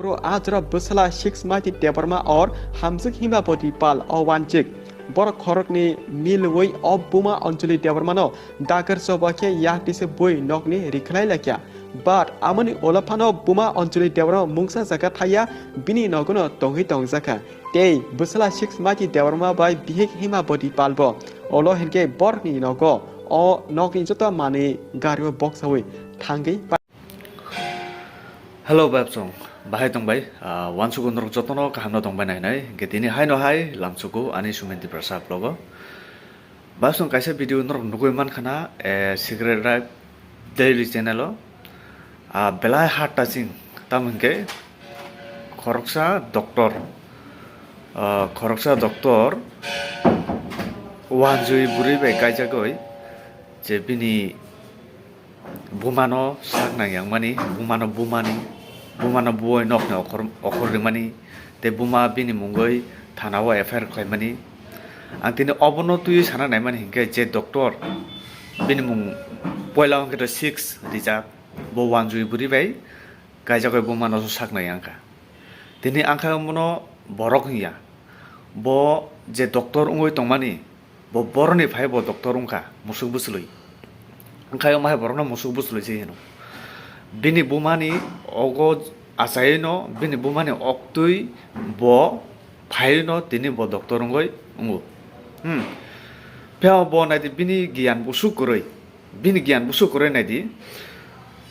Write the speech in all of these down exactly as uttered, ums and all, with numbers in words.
Oro a jora bwsala Six Mati Debbarma or Hamjwk Himaboti Pal o wanjik. Borok khorokni milwi o buma Anjali Debbarmano dakar choba khe yaktise bui nokni rikhlai laikya. But amoni ulo phano buma Anjali Debbarma mungsa jaga thaya bini nogono tongwi tongjakha. Tei bwsala Six Mati Debbarma bai bihik Himaboti Palbo ulo hinkhe borokni nogo o nokni joto manwi gario boksawi thangwi Hello, Babsong. Bahai tongbai? Ah, wansugo norok jotono kaham no tongbai nai nai. Hingke tini hai no hai lamsugo ani Sumen Tiprasa vlogo. Babsong kaisa video norok nugui mankha na, eh, Secret Life Daily channel o. Ah, belai heart touching. Tamo hingke khoroksa doctor, ah, khoroksa doctor wanjui bwrwi bai kaijagoi je bini bumano sak nang yang mani, bumano bumani, bumano buoi nokni okhor, okhor rimani, tei buma bini mungoi thana o F I R khlaimani. Ang tini obono twiwi sana naimani hinkhe je doctor bini mung poila wngkhe to six rijak, bo wanjui bwrwi bai kaijagoi bumano sak nang yang kha. Tini ang khe omono borok hinya, bo je doctor wngwi tongmani, bo boroni phai bo doctor wngkha, musuk bwchwlwi. Wngkha omo hai borokno musuk bwchwlwi se hino. Bini bumani ogo achaino, bini bumani oktwi bo phaino tini bo doctor wngwi wngo. Hmm. Phiya bo naidi bini giyan busuk kwrwi. Bini giyan busuk kwrwi naidi.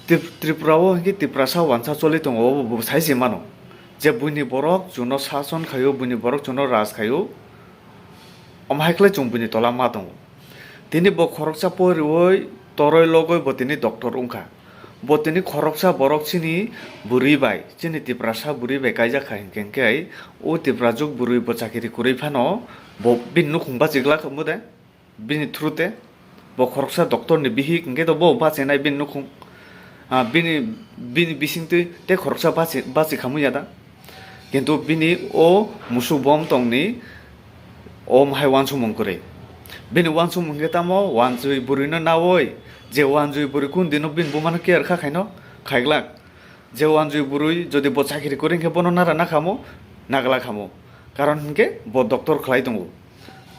Trip-, Tripura o hinkhe Tiprasa wansa choli tongo, obo bo sai se mano. Je buini borok chuno sason khaio, buini borok chuno raj khaio. Omo hai khlai chwng buini tola ma tongo. Tini bo khoroksa poriwi toroi logoi bo tini doctor wngkha. Bo tini khoroksa borok chini bwrwi bai, chini Tiprasa bwrwi bai kaijak kha hinkhe hinkhe o Tiprajwk bwrwi bo chakiri kwrwi phano bo bini nukhung bachigla kha de, bini through te. Bo khoroksa doctor ni bihik hinkhe to bo bachinai bini nukhung. Ah, bini, bini bisingtwi tei khoroksa bachi, bachi khamwi ya da. Kintu bini o musuk bom tongni omo hai wansukmung kwrwi. Bini wansukmung khe tamo wanjui bwrwino naui, je wanjui bwrwi kun dino bini bumano care kha khaino khaiglak. Je wanjui bwrwi jodi bo chakiri kwrwi hinkhe bono nara nakhamo, nagla khamo. Karon hinkhe bo doctor khlai tongo.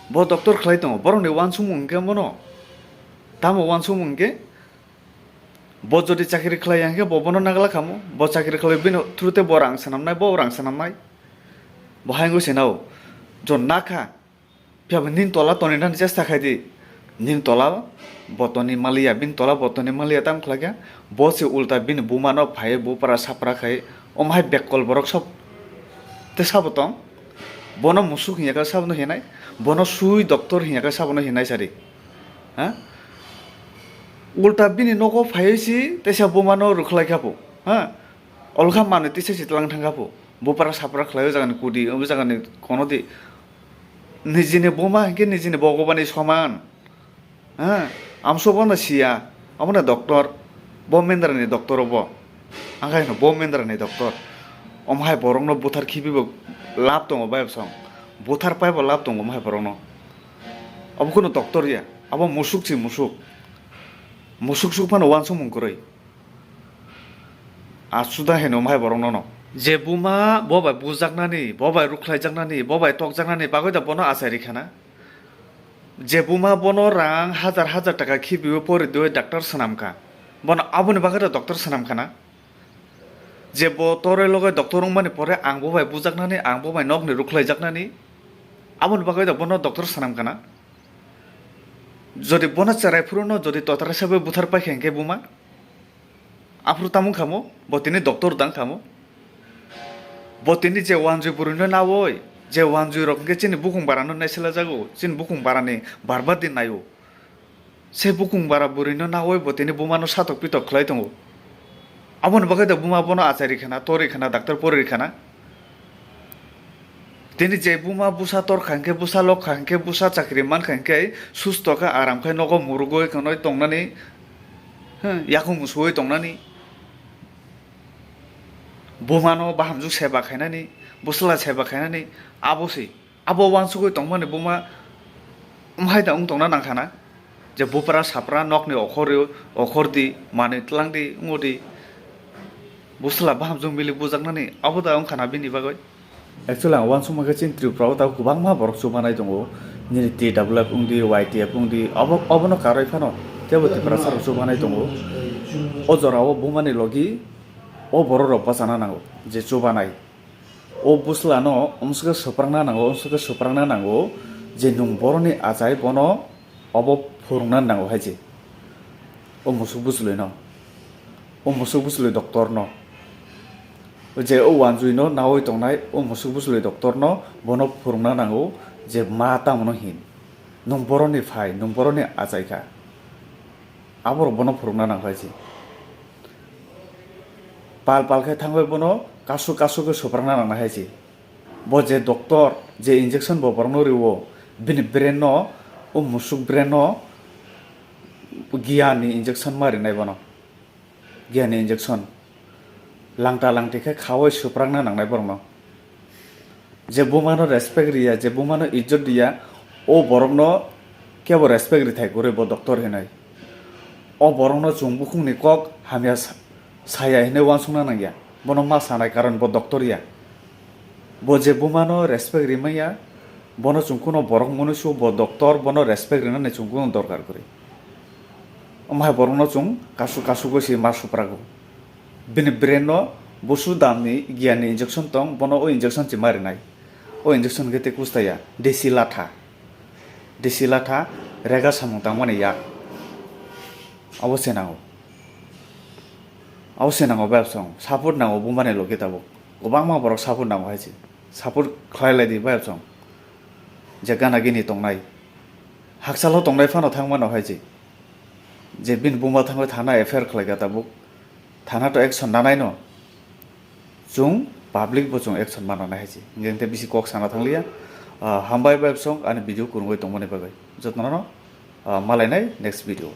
Bo doctor khlai tongo. Borokni wansukmung hinkhe bono tamo wansukmung hinkhe Bo jodi chakri khlai ya hinkhe bo bono nagla khamo, bo chakri khlai bini through te bo rang swnamnai, bo rang swnamnai. Bo hai wngwi se nao, jo nakha, phiya bo nini tola toni nani chesta khai di. Nini tola bo toni maliya, bini tola bo toni maliya tam khlai kha, bo se ulta bini buma no phai bupra sapra khai, omo hai bekkol borok sob te sabo tong. Bono musuk hinya khe sabono hinai, bono sui doctor hinya khe sabono hinai sari. Ha? Ulta bini nogo phaiwi si teisa bumano rwkhlai kha pho. Ha? Olkha manwi teisa si tlang thang kha pho. Bupra sapra khlai o jagani kudi, o jagani kono di. Nijini buma hinkhe nijini bogobani soman. Ha? Amso bono siya. Obono doctor. Bo mendrani doctor obo. Ang khe hino bo mendrani doctor. Omo hai borokno buthar khibibo lab tongo bai bwsong. Buthar paibo lab tongo omo hai borokno. Obo kunu doctor ya, abo musuk si musuk. Musuk suk phano wansukmung kwrwi. Asuda heno omo hai borok nono. Je buma bo bai bujaknani, bo bai rukhlaijaknani, bo bai tokjaknani bagwi da bono achai rikha na. Je buma bono rang hajar hajar taka khibiwi pori diwi doctor swnam kha. Bono aboni bagwi da doctor swnam kha na. Je bo toroi loge doctor wngmani pore ang bo bai bujaknani, ang bo bai nokni rukhlaijaknani, aboni bagwi da bono doctor swnam kana. Jodi bono cherai phuru no jodi totarai sabai buthar paikha hinkhe buma, aphuru tamo wngkhamo, bo tini doctor da wngkhamo. Bo tini je wanjui bwrwino nawoi, je wanjui rok hinkhe chini bukung barano naisela jago, chini bukung barani barba din naio. Se bukung bara bwrwino nawoi bo tini bumano satok pitok khlai tongo. Aboni bagwi da buma bono achai rikha na, tor rikha na, doctor pori rikha na. Tini je buma busa tor kha hinkhe, busa lok kha hinkhe, busa chakri man kha hinkhe, susto khe, aram khe, nogo murugoi khe noi tongnani, hmm, yakhung musuoi tongnani. Bumano bahamjwk seba khainani, bwsla seba khainani, abo se. Abo wansugwi tongmani buma wng hai da wng tongna nangkha na? Je bupra sapra nokni okhorwi, okhor di, manwi tlang di, wngo di. Bwsla bahamjwk milik bujaknani abo da wngkha na bini bagwi? Actually, ang uansukma khe chini Tripura o tabuk kwbangma borok chubanai tongo. Nini T W F wngdi, Y T F wngdi, abo, obono karwi phano teibo Tiprasa rok chubanai tongo. O jora o bumani logi o borok rok bachana nango je chubanai. O bwsla no omswkhe swprangna nango, omswkhe swprangna nango je nwng boroni achai bono obo phwrwngna nango hai se. O musuk bwchlwi no, o musuk bwchlwi doctor no, je o wanjwi no nawi tongnai o musuk bwchlwi doctor no bono phwrwngna nango je ma tamo no hin. Nwng boroni phai, nwng boroni achai kha. Aborok bono phwrwngna nang hai se. Pal pal khe thangwi bono kasu kasu khe swprangna nangnai hai se. Bo je doctor, je injection bo borokno rwo, bini brain no, o musuk brain no giyan ni injection ma rinai bono. Giyan ni injection. Langta langti khe khawi swprangna nangnai borokno. Je bumano respect riya, je bumano ijjot riya, o borokno kebo respect rithai kwrwi bo doctor hinwi. O borokno chwng bukhukni kok hamya sa-, saya hinwi uansukna nangya. Bono ma sanai karon bo doctor ya. Bo je bumano respect rimaya, bono chwng kuno borok mwnwi su bo doctor, bono respect rinani chwng kuno dorkar kwrwi. Omo hai borokno chwng kasu kasu gwi se ma suprago. Bini brain no busu damni giyan ni injection tong, bono o injection se ma rinai. O injection khe tei kusta ya, desi latha. Desi latha rega samung tangmani yak. Abo se nango. Abo se nango bayapsong. Support nango bumani logi tabuk. Kwbangma borok support nango hai se. Support khlai lai di bayapsong. Je gana gini tongnai. Hakchalo tongnai phano thangmano hai se. Je bini buma thangwi thana F I R khlai kha tabuk. Thana to action nanai no. Chwng public bo chwng action mananai hai se. Hingke hingke bisi kok sana thangliya. Ah, hambai bayapsong ani video kurungwi tongmani bagwi. Jotno no, ah, malainai next video.